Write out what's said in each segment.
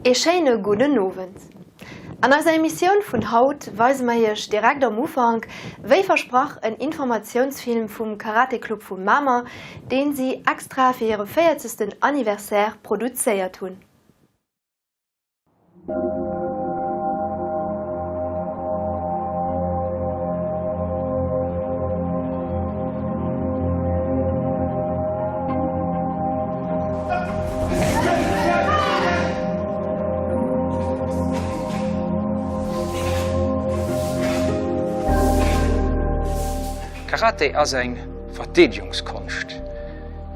Ee schéine gudden Owend. An eiser Emissioun vun haut weise mer Iech direkt am Ufank, wéi versprach, en Informatiounsfilm vum Karate Club vu Mamer, deen si extra fir hire véierzegsten Anniversaire produzéiert hunn. Karate ass eng Verdeedegungskonscht.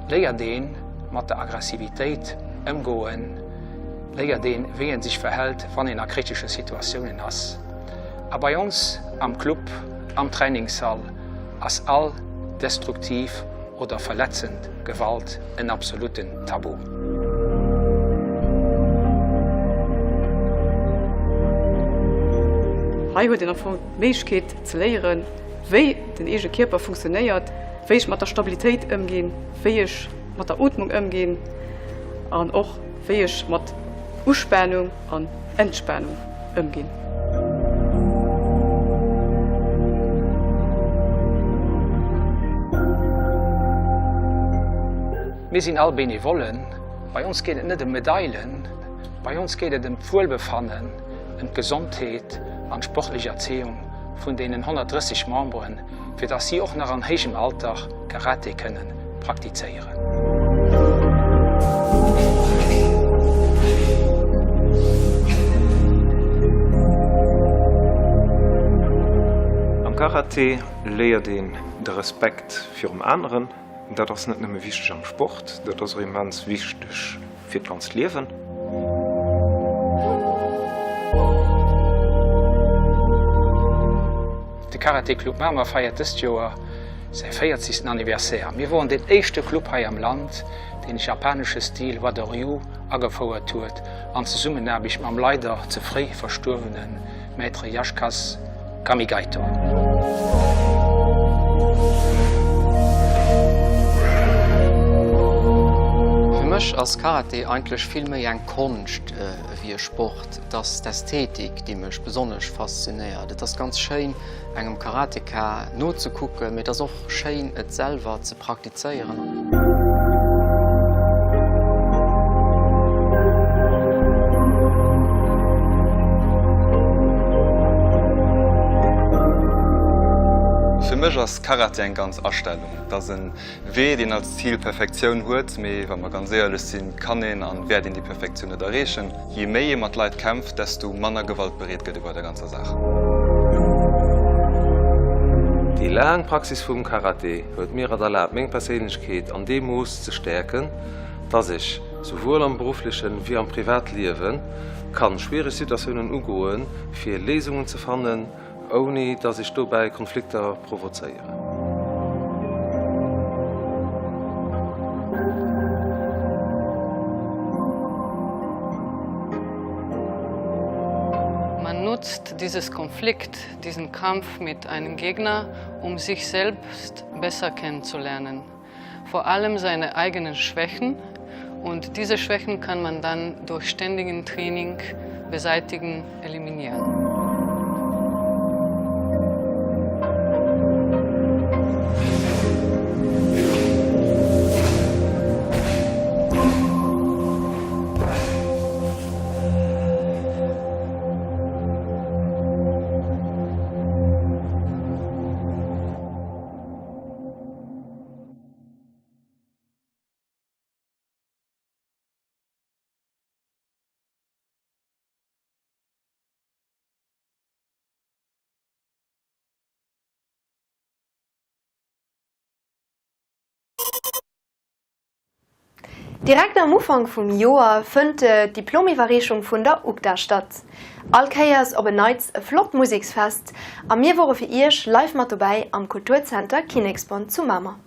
Léiert een mat der Aggressivitéit ëmgoen, léiert een wéi een sech verhält wann een a kritesche Situatiounen ass. A bei ons am Club, am Trainingssall ass all destruktiv oder verletzend Gewalt en absoluten Tabu. Hei huet een am Fong d'Méiglechkeet ze léieren, wéi den eege Kierper funktionéiert, wéi ech mat der Stabilitéit ëmginn, wéi ech mat der Ootmung ëmginn an och wéi ech mat Uspanung an Entspanung ëmginn. Mir sinn all Benevollen. Bei ons geet et net ëm Medailen, bei ons geet et ëm d'Wuelbefannen, ëm d'Gesondheet an d'sportlech Erzéiung vun deenen 130 Memberen, fir dass si och nach an héijem Alter Karate kënnen praktizéieren. Am Karate léiert een de Respekt virum aneren. Dat ass net nëmme wichteg am Sport, dat ass och immens wichteg fir d'ganzt Liewen. De Karate Club Mamer feiert dëst Joer säi 40. Anniversaire. Mir woren deen éischte Club hei am Land, deen de japanesche Stil Wado-Ryu agefouert huet, an Zesummenaarbecht mam leider ze fréi verstuerwene Maître Yashkas Kamigaito. Fir mech ass Karate eigentlech vill méi eng Konscht ewéi e Sport. Et ass d'Ästhetik, déi mech besonnesch faszinéiert. Et ass ganz schéin, engem Karateka nozekucken, mee et ass och schéin, et selwer ze praktizéieren. Fir mech ass Karate eng ganz Astellung. Et ass e Wee, deen als Zil Perfektioun huet, mee wa mer ganz éierlech sinn, kann een an wäert een déi Perfektioun net erreechen. Jee méi ee mat Leit kämpft, desto manner gewaltbereet gëtt ee bei der ganzer Saach. Déi laang Praxis vum Karate huet mir et erlaabt, meng Perséinlechkeet an deem Mooss ze stäerken, dass ech souwuel am berufflechen wéi am Privatliewe kann schwiereg Situatiounen ugoen, fir Léisungen ze fannen, ouni dass ech dobäi Konflikter provozéieren. Man nutzt dieses Konflikt, diesen Kampf mit einem Gegner, um sich selbst besser kennenzulernen. Vor allem seine eigenen Schwächen und diese Schwächen kann man dann durch ständigen Training beseitigen, eliminieren. Direkt am Ufank vum Joer fënnt d'Diplomiwwerreechung vun der UGDA statt. All Kéiers op en Neits e flott Museksfest a mir wore fir Iech live mat dobäi am Kulturzenter Kinneksbond zu Mamer.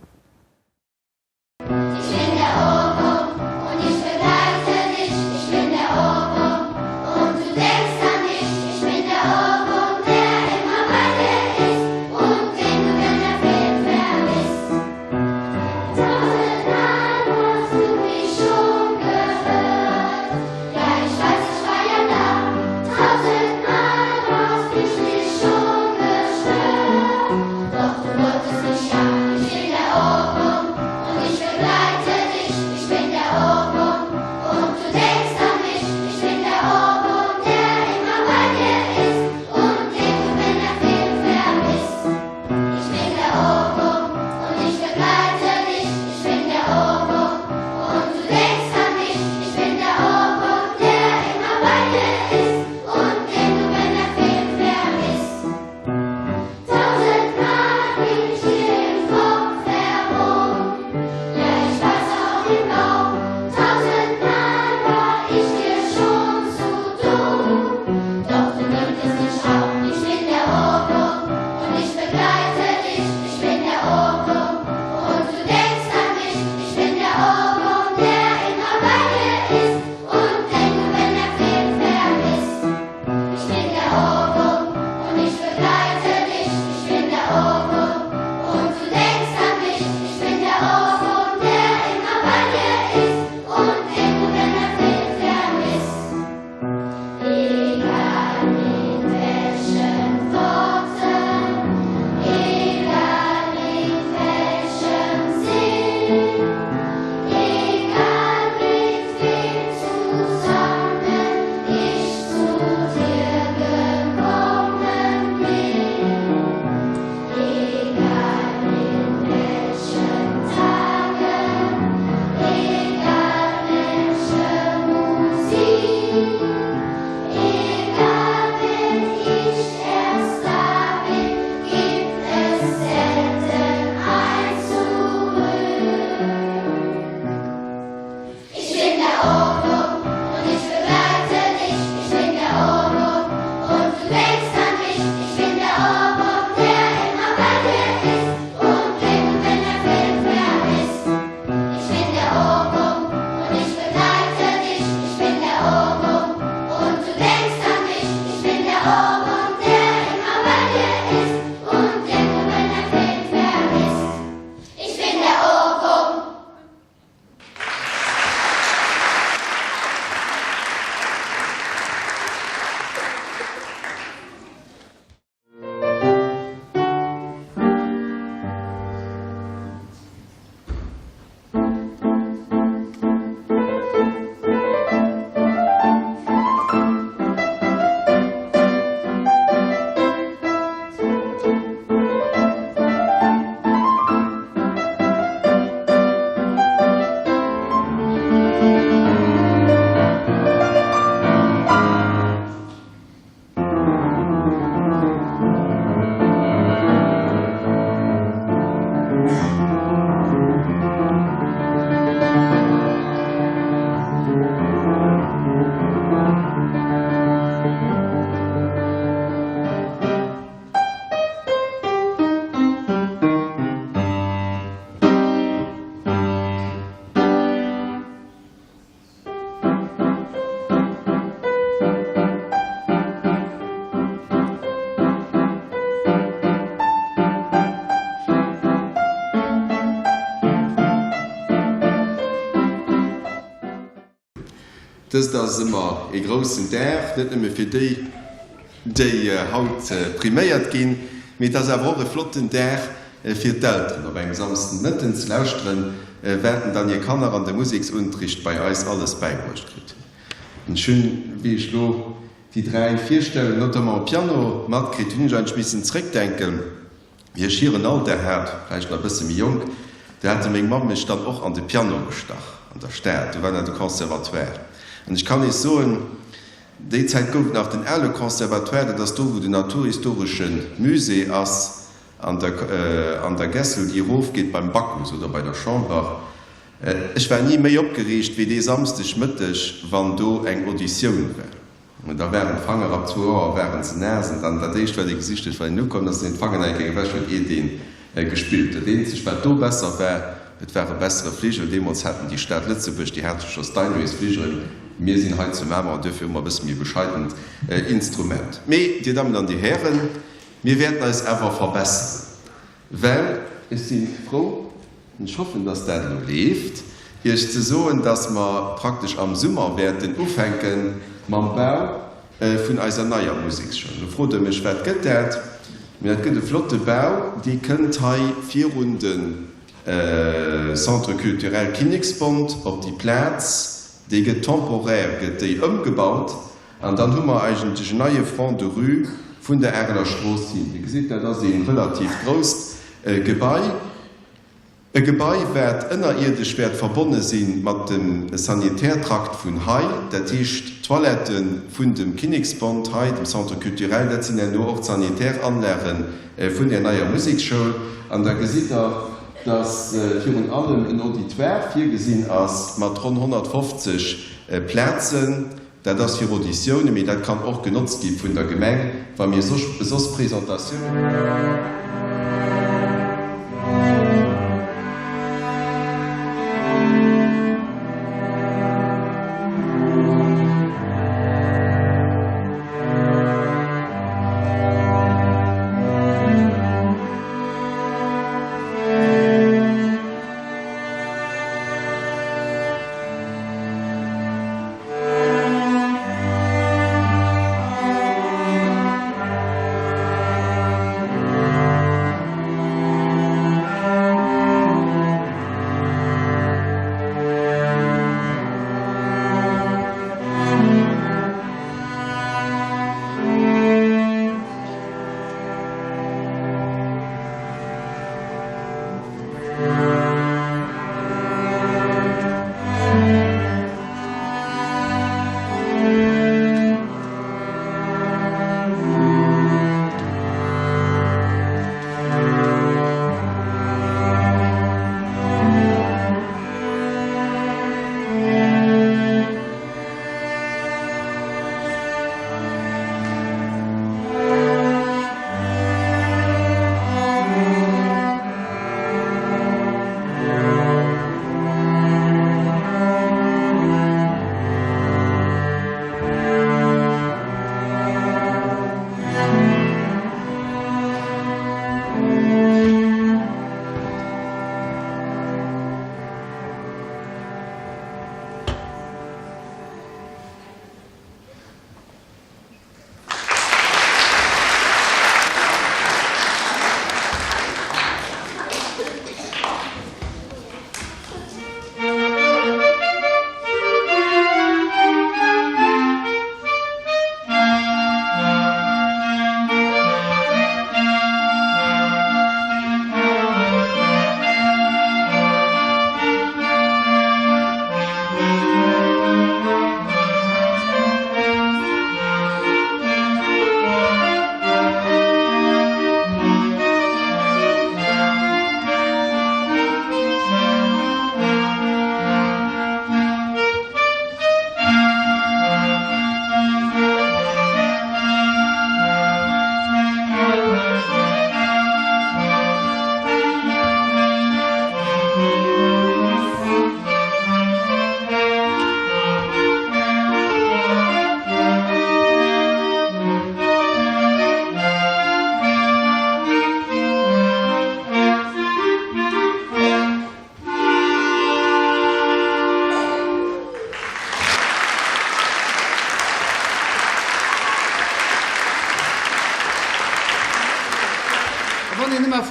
Dëst ass ëmmer ee groussen Dag, net nëmme fir déi, déi haut priméiert ginn, mee et ass awer och e flotten Dag fir d'Elteren, op engem Samsden Mëtten ze lauschteren, wat dann hir Kanner an de Museksunterricht bei eis alles bäibruecht kritt hunn. Ech hunn, wéi ech elo déi 3 Virstellungen, notamment um Piano, matkritt hunn, ech eigentlech missen zréckdenken, Wéi ech hiren Alter hat, vläicht nach e bësse méi jonk, du hate meng Mamm mech dann och an de Piano gestach an der Stad. Do war nach de Conservatoire. An ech kann Iech soen, déi Zäit gouf et nach den ale Conservatoire, dat ass do, wou den naturhistoresche Musée ass, an der an der Gessel, déi erofgeet beim Backhus oder bei der Chamber. Ech war ni méi opgereegt wéi dee Samsdeg Mëtteg, wann do eng Auditioun war. An da waren d'Fanger ab zwou Auer waren se naass an dann dat éischt wat ee gesicht huet wann een ukomm ass, dass een d'Fanger nach eng Kéier gewäsch huet iert een gespillt huet. Dat eenzegt wat do besser war, et war e bessere Fligel. Deemools haten déi Stad Lëtzebuerg, déi hate scho Steinways Fligelen, mir sinn hei zu Mamer an duerfir hu mer e bësse méi e bescheident Instrument. Mee, Dir Dammen an Dir Hären, mir wäerten eis awer verbesseren. Well ech si frou, an ech hoffen, dass dat elo leeft, Iech ze soen, dass mer praktesch am Summer wäerten ufänke mam Bau vun eiser neier Museksschoul. Elo frot Der mech, Wat gëtt dat? Mee dat gëtt e flotte Bau, dee kënnt hei virun de Centre culturel Kinneksbond op déi Plaz. Déi gëtt temporaire gëtt déi ëmgebaut. An dann hu mer eigentlech en neie Front de rue vun der Areler Strooss hin. Dir gesitt, dat ass ee relativ grousst Gebai. E Gebai, wat ënnerierdesch wäert verbonne si mat dem Sanitärtrakt vun hei, dat heescht d'Toilettë vun dem Kinneksbond hei, dem Centre culturel, dat sinn herno och d'Sanitäranlage vun där neier Museksschoul. An da gesitt Der, dass virun allem en Auditoire virgesinn ass mat ronn 150 Plazen. Dat ass fir Auditiounen, mee dat kann och genotzt gi vun der Gemeng, wa mir soss Presentatiounen.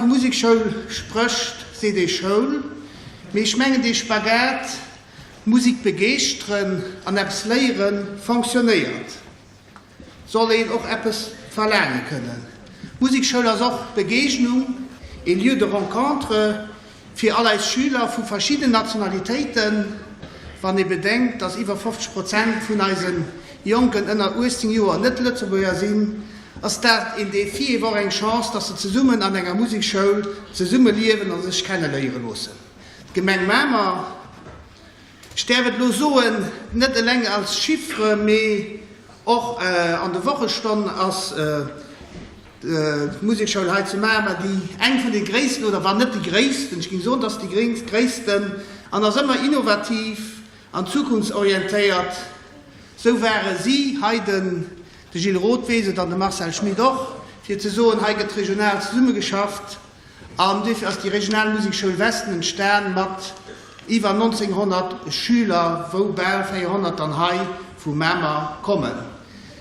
vu Musekschoul sprécht, seet ee Schoul, mee ech mengen dee Spagat Musik begeeschteren an eppes léieren fonctionnéiert. Soll een och eppes verlaange kënnen. D'Musekschoul ass och Begegnung, ee Lieu de rencontre fir all eis Schüler vu verschidden Nationalitéiten. Wann ee bedenkt, dass iwwer 50 Prozent vun eise Jonken ënner 18 Joer net Lëtzebuerger sinn, ass dat een Defi, ewer och eng Chance, dass se zesummen an enger Musekschoul zesumme liewen a sech kenne léiere loossen. D'Gemeng Mamer. Ech däerf et elo soen, net eleng als Chiffre, mee och an de Wochestonn ass d'Musekschoul hei zu Mamer déi eng vun de gréissten, oder wann net déi gréissten, ech géing soen, et ass déi gréissten, an ass ëmmer innovativ an zukunftsorientéiert. Sou ware si hei, den de Gilles Roth weess et an de Marcel Schmit och, fir ze soen, hei gëtt regional zesummegeschafft. An duerfir ass déi regional Musekschoul Westen entstan mat iwwer 1900 Schüler, wou bal 400 dann hei vu Mamer kommen.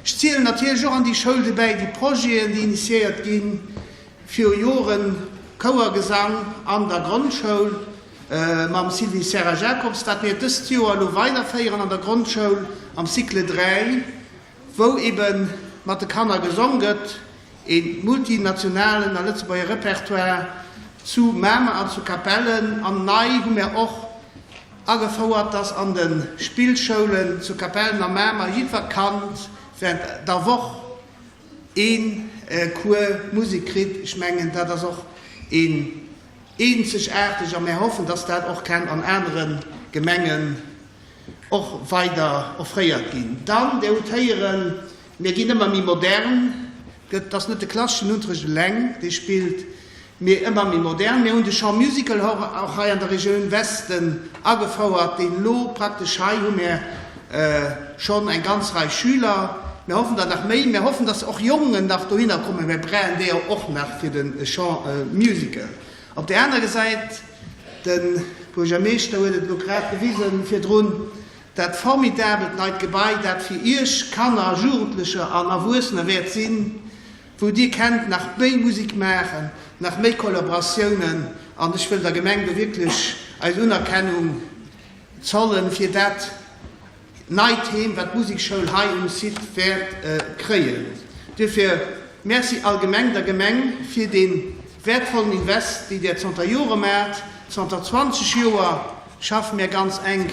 Ech zielen natierlech och an déi Schoul dobäi déi Projeten, déi initiéiert ginn viru Joren, Chouergesang an der Grondschoul mam Sylvie Serra-Jacobs, wat mir dëst Joer elo weiderféieren an der Grondschoul am Cycle 3, wou ebe mat de Kanner gesong gëtt, ee multinationalen a Lëtzebuerger Repertoire zu Mamer an zu Capellen. An nei hu mär och agefouert, dass an de Spillschoulen zu Capellen a Mamer jiddwer Kand während der Woch ee Cours Musek kritt. Ech mengen, dat ass och een eenzegaarteg a mär hoffen, dass dat och kennt an anere Gemengen och weider offréiert ginn. Dann, Dir hutt héieren, mir ginn ëmmer méi modern, gëtt, et ass net de klasseschen Unterrecht eleng, dee spillt, mee ëmmer méi modern. Mir hunn de Chant musical och hei an der Regioun Westen agefouert, deen elo praktesch, hei hu mir schonn eng ganz Rei Schüler, mir hoffen der nach méi, mir hoffen, dass och Jongen nach dohinner kommen, mir brähen deeër och nach fir de Chant musical. Op där anerer Säit, De Buergermeeschter huet et elo grad gewisen virdrun, dat formidabelt neit Gebai, dat fir Iech Kanner, Jugendlecher an Erwuessener wäert sinn, wou Dir kennt nach méi Musek maachen, nach méi Kollaboratiounen. An ech wëll der Gemeng do wierklech eis Unerkennung zollen fir dat Neit Heem, wat d'Musekschoul hei um Site wäert kréien. Duerfir Merci allgemeng der Gemeng fir dee wäertvollen Invest, déi Der zanter Jore maacht. Zanter 20 Joer schaffe mir ganz enk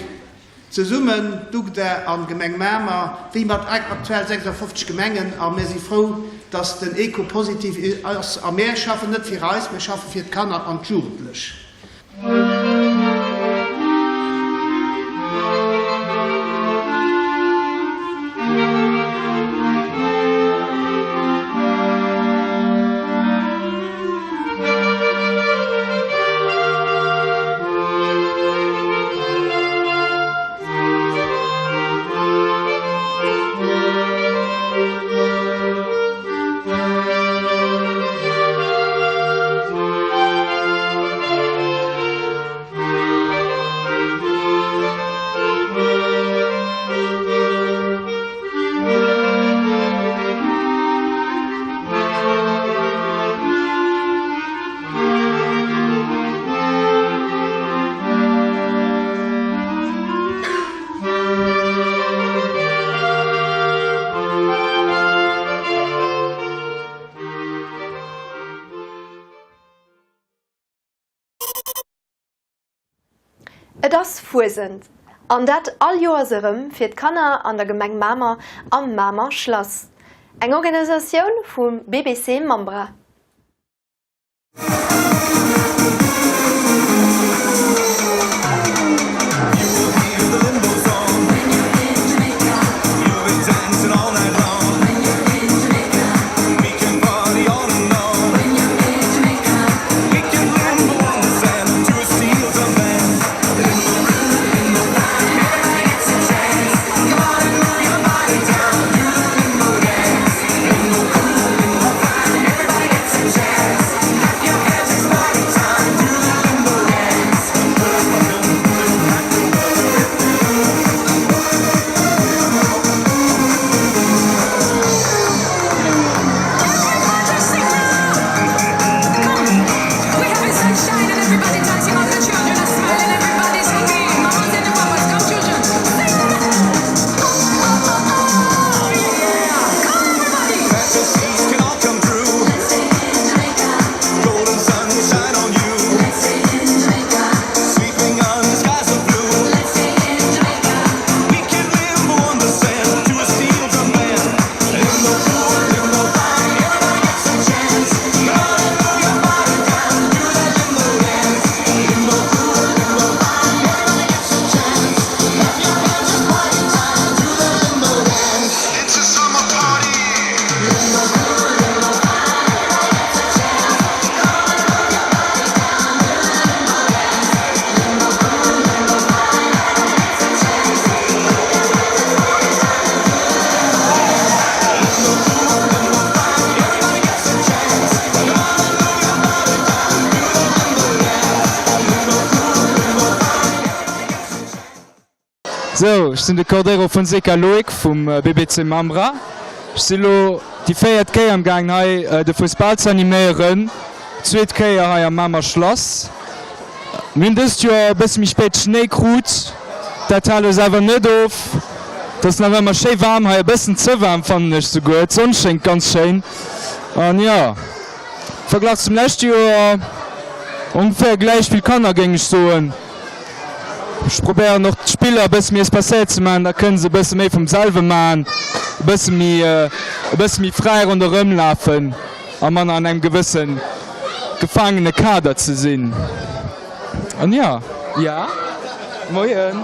zesummen, d'UGDA an d'Gemeng Mamer, wéi mat aktuell 56 Gemengen. A mir si frou, dass den Echo positiv ass. A mir schaffen net fir eis, mir schaffe fir d'Kanner an d'Jugendlech. Et ass Fuesent, an dat all Joers erëm fir d'Kanner an der Gemeng Mamer am Mamer Schlass. Eng Organisatioun vum BBC Mambra. Sou, ech sinn de Cordeiro Fonseca Loïc vum BBC Mambra. Ech si lo déi véiert Kéier am gaangen hei de Fuesbal ze animéieren, zweet Kéier hei am Mamer Schlass. Mir hunn dëst Joer e bësse méi spéit Schnéi krut, dat hält eis awer net of. Et ass nach ëmmer schéi waarm hei, e bëssen ze waarm fannen ech souguer. D'Sonn schéngt ganz schéin an jo, Verglach zum leschte Joer ongeféier gläich vill Kanner géing ech soen. Ech probéieren och d'Spiller e bësse méi espacéiert ze maachen, da kënne se e bësse méi vum selwe maachen, e bësse méi e bësse méi fräi ronderëm lafen a manner an engem gewësse gefaangene Kader ze sinn. An jo. Ja, moien.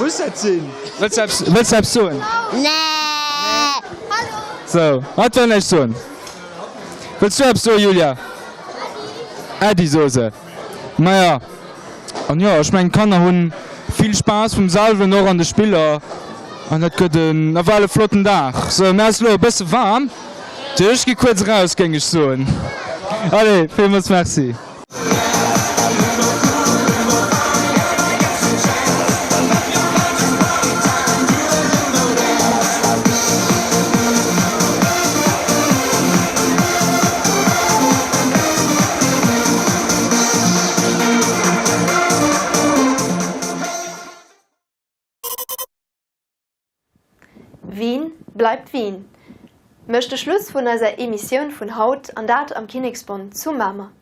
Muss dat sinn? Wëlls de eppes, wëlls de eppes soen? Nee. Sou, hatt wëll näischt soen. Wëlls du eppes soen, Julia? Äddi, soe se. Maja, an jo, ech mengen d'Kanner hunn vill Spaass vum selwen, och an de Spiller, an dat gëtt en nawell e flotten Dag. Sou, mir ass elo e bësse waarm, ech gi kuerz eraus, géing ech soen. Allez, villmools Merci. Wien bleibt Wien? Mécht de Schluss vun eiser Emissioun vun haut, an dat am Kinneksbond zu Mamer.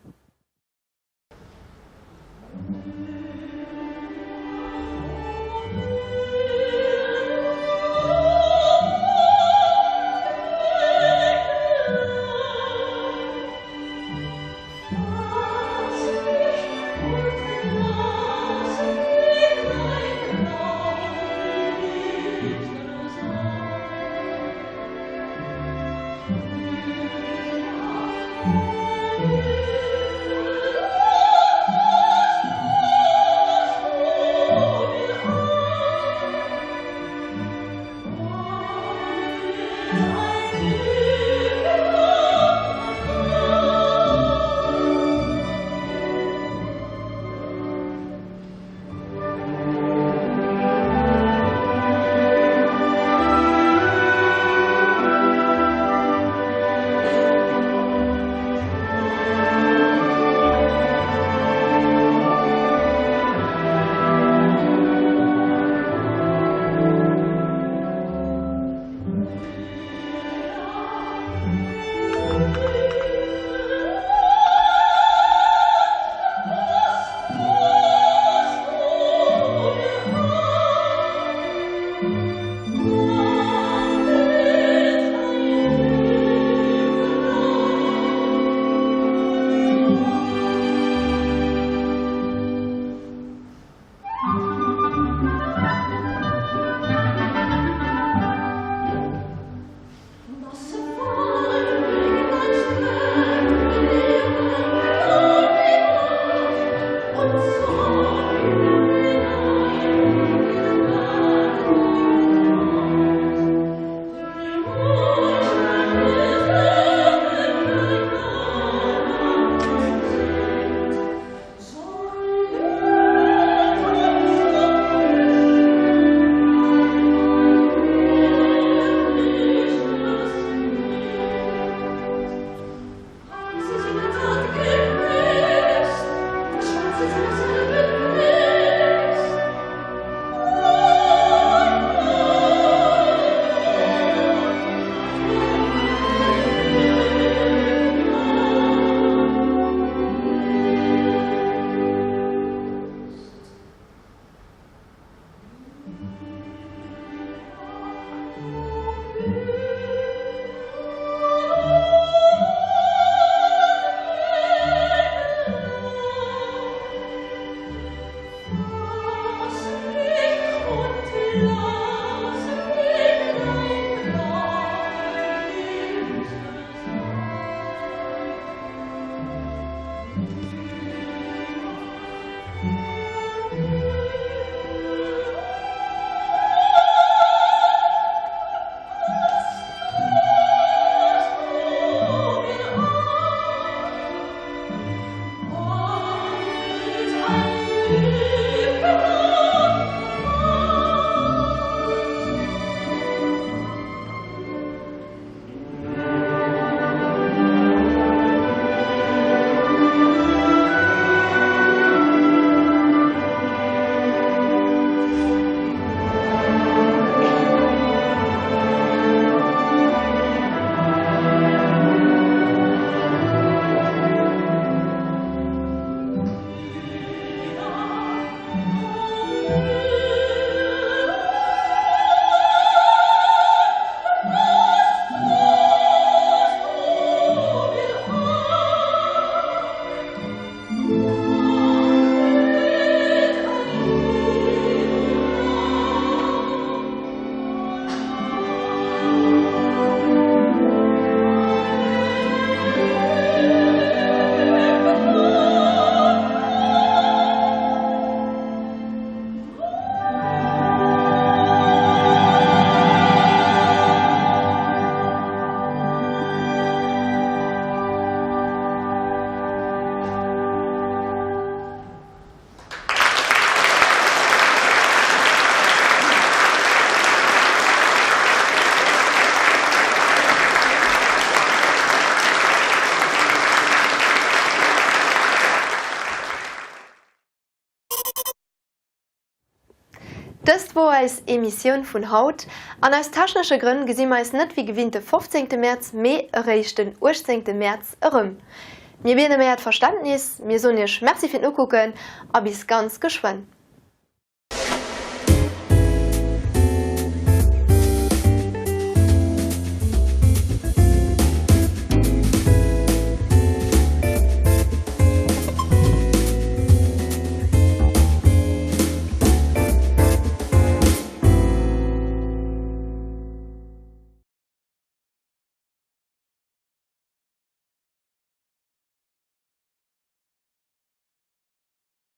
wor eis Emissioun vun haut. An aus technesche Grënn gesi mer eis net wéi gewinnt de 15 Mäerz, mee eréischt den 18 Mäerz erëm. Mir bieden ëm äert Verständnis, mir soen iech Merci fir d'Nokucken a bis ganz geschwënn.